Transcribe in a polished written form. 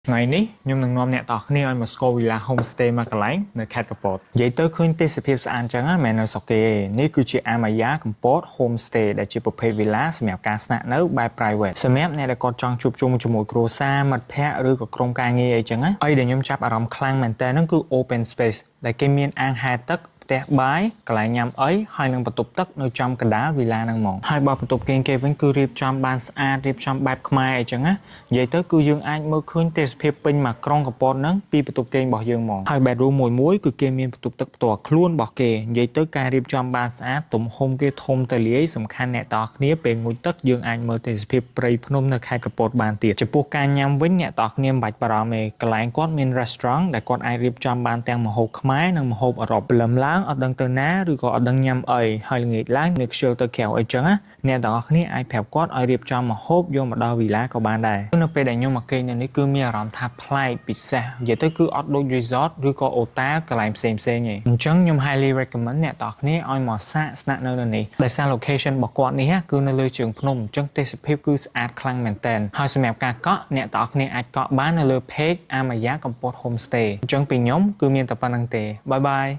ថ្ងៃនេះខ្ញុំនឹងនាំអ្នកទាំងអស់គ្នាឲ្យមកស្គាល់ Villa Homestay មួយកន្លែងនៅខេត្តកំពតនិយាយទៅឃើញទេសភាពស្អាតចឹងណាមិនមែននៅស្រុកគេទេនេះគឺជា Amaya កំពត Homestay ដែលជាប្រភេទ Villa សម្រាប់ការស្នាក់នៅបែប private សម្រាប់អ្នកដែលគាត់ចង់ជួបជុំជាមួយគ្រួសារមិត្តភ័ក្តិឬក៏ក្រុមការងារអីចឹងណាអីដែលខ្ញុំចាប់អារម្មណ៍ខ្លាំងមែនតើហ្នឹងគឺ open space ដែលគេមានអាងហែលទឹកផ្ទះបាយកន្លែងញ៉ាំអីហើយនឹងបន្ទប់ទឹកនៅចំកណ្ដាលវីឡាហ្នឹងហ្មងហើយបើបន្ទប់គេងគេវិញគឺរៀបចំបានស្អាតរៀបចំបែបខ្មែរអីចឹងណានិយាយទៅគឺយើងអាចមើលឃើញទេសភាពពេញមួយក្រុងកំពតហ្នឹងពីបន្ទប់គេងរបស់យើងហ្មងហើយ bedroom មួយមួយគឺគេមានបន្ទប់ទឹកផ្ទាល់ខ្លួនរបស់គេនិយាយទៅការរៀបចំបានស្អាតទំហំគេធំទៅលាយសំខាន់អ្នកទាំងអស់គ្នាពេលងូតទឹកយើងអាចមើលទេសភាពព្រៃភ្នំនៅខេត្តកំពតបានទៀតចំពោះការញ៉ាំវិញអ្នកទាំងអស់គ្នាមិនបាច់បារម្ភទេកន្លែងគាត់មាន restaurant ដែលគាត់អាចរៀបចំបានទាំងម្ហូបខ្មែរនិងម្ហូបអឺរ៉ុបព្រលឹមឡើងអត់ដឹងទៅណាឬក៏អត់ដឹងញ៉ាំអីហើយល្ងាចឡើងនៅខ្ជិលទៅក្រៅអីចឹងណាអ្នកទាំងអស់គ្នាអាចប្រាប់គាត់ឲ្យរៀបចំម្ហូបយកមកដល់វីឡាក៏បានដែរនៅពេលដែលខ្ញុំមកគេងនៅនេះគឺមានអារម្មណ៍ថាប្លែកពិសេសនិយាយទៅគឺអត់ដូច resort ឬក៏អូតែលកន្លែងផ្សេងផ្សេងទេអញ្ចឹងខ្ញុំ highly recommend អ្នកទាំងអស់គ្នាឲ្យមកសាកស្នាក់នៅនៅនេះដោយសារ location របស់គាត់នេះគឺនៅលើជើងភ្នំអញ្ចឹងទេសភាពគឺស្អាតខ្លាំងមែនទែនហើយសម្រាប់ការកក់អ្នកទាំងអស់គ្នាអាចកក់បាននៅលើ page Amaya កំពត Homestay អញ្ចឹងពីខ្ញុំគឺមានតែប៉ុណ្ណឹងទេ bye bye.